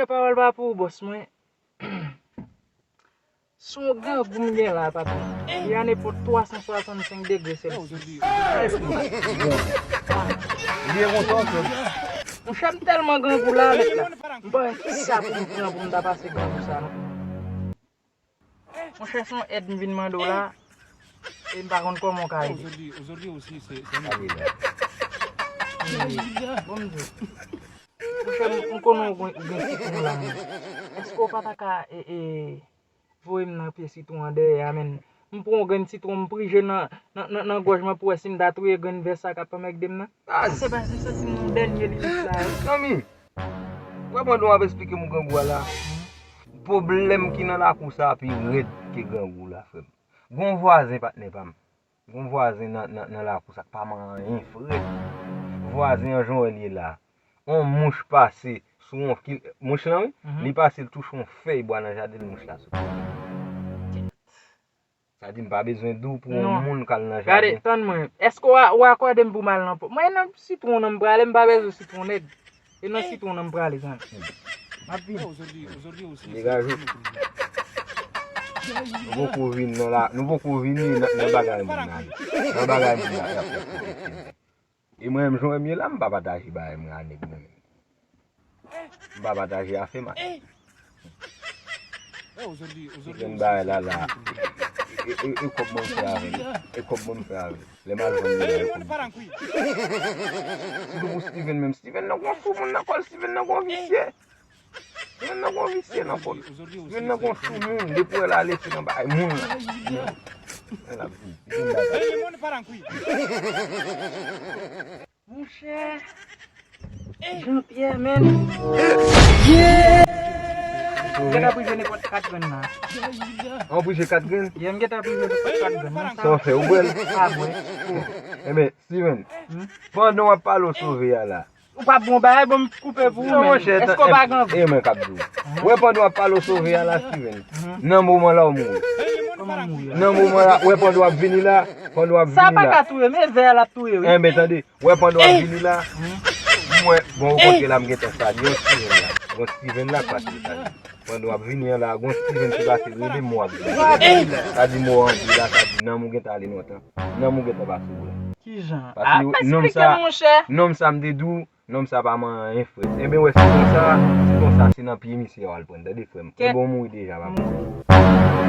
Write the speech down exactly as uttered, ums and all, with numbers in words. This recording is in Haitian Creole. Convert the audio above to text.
Pawòl pa pou ou, bòs mwen. Se yon grangou m gen la, patwon. Li a nenpòt twa san swasannsenk degre Celsius. Monchè, m tèlman grangou la, mèt la. M pa wè kisa pou m pran pou m ta pase grangou sa, non. Monchè, se yon èd m vin mande w la, e m pa konn kòman w ka ede. Bon, m di w. Monchè, m, m konnen w gen, w gen sitwon la, men. Èske w pa ta ka, e, e, voye m nan pye sitwon an dèyè a, men? M pran yon grenn sitwon, m prije nan, nan, nan, nan gòj mwen pou wè si m ta touye grenn vè sa k ap anmègde m nan. Ah, se pa, se santi m yon dènye limit la, wi. Zanmi, w ap tande w ap esplike m grangou a la. Pwoblèm ki nan lakou sa a pi rèd ke grangou la, frè m. Gon vwazen, patnè pa m. Gon vwazen nan, nan, nan lakou sa k pa manyen frèt. Vwazen an, jan w wè l ye la. On mouch pase sou on kil-, mouch lan, wi. Mhm. Li pase, l touche on fèy bwa nan jaden, mouch la soti. Sa di m pa bezwen di w pou on moun k al nan jaden. Gade, tann mwen. Èske w a, w akòde m pou m al nan pò? Mwen nan sitwon nan m prale, m pa bezwen sitwon nèg. E nan sitwon nan m prale, zanmi. M ap vini. Degaje w. Nou poko vin nan la, nou poko vini nan, nan bagay moun nan. Nan bagay moun nan. E mwen menm, jan w wè m ye la, m pa pataje bagay mwen a nèg mwen menm. M pa pataje afè m a nèg. Steven bay la la. E, e, e, e kòb mwen fè avè l. E kòb mwen fè avè l. Lè m al vann li la, e kòb mwen. Sitou pou Steven menm. Steven nan gon sou moun nan kò l, Steven nan gon visye. Steven nan gon visye nan kò l. Steven nan gon sou moun. Depi w wè l ale, se nan bay moun la. Steven bay. Monchè. Jean Pierre, menn. M gentan prive nenpòt kat grenn la. An prive kat grenn? Yeah, m gentan prive nenpòt kat grenn la. Sa w fè, ou bwè l? Pa bwè. Enben, Steven, pandan w ap pale w sove a la. Ou pa bon bagay, bon, m koupe pou ou, menn. Èske w pa grangou? E mwen k ap di w. Wè, pandan w ap pale w sove a la, Steven. Nan moman la, w mouri. Kòman m mouri a? Nan moman la, wè, pandan w ap vini la, pandan w ap vini la. Sa pa ka touye, men vè a l ap touye, wi. Enben, tande. Wè, pandan w ap vini la, m wè, bon, okontrè la, m gentan salye yon Steven la. Bon, Steven la k pase l salye. Pandan w ap vini an la, gon Steven ki pase rele m, w ap vini. Sa di m w antre la, sa di nanm ou gentan ale lontan. Nanm ou gentan pase w la. Kijan? Paske nonm sa, nonm sa m te di w, nonm sa pa manyen frèt. Enben, wè, se konsa, se konsa, se nan pye misye a w al pran, tande, frè m. Enben, w mouri deja, papa.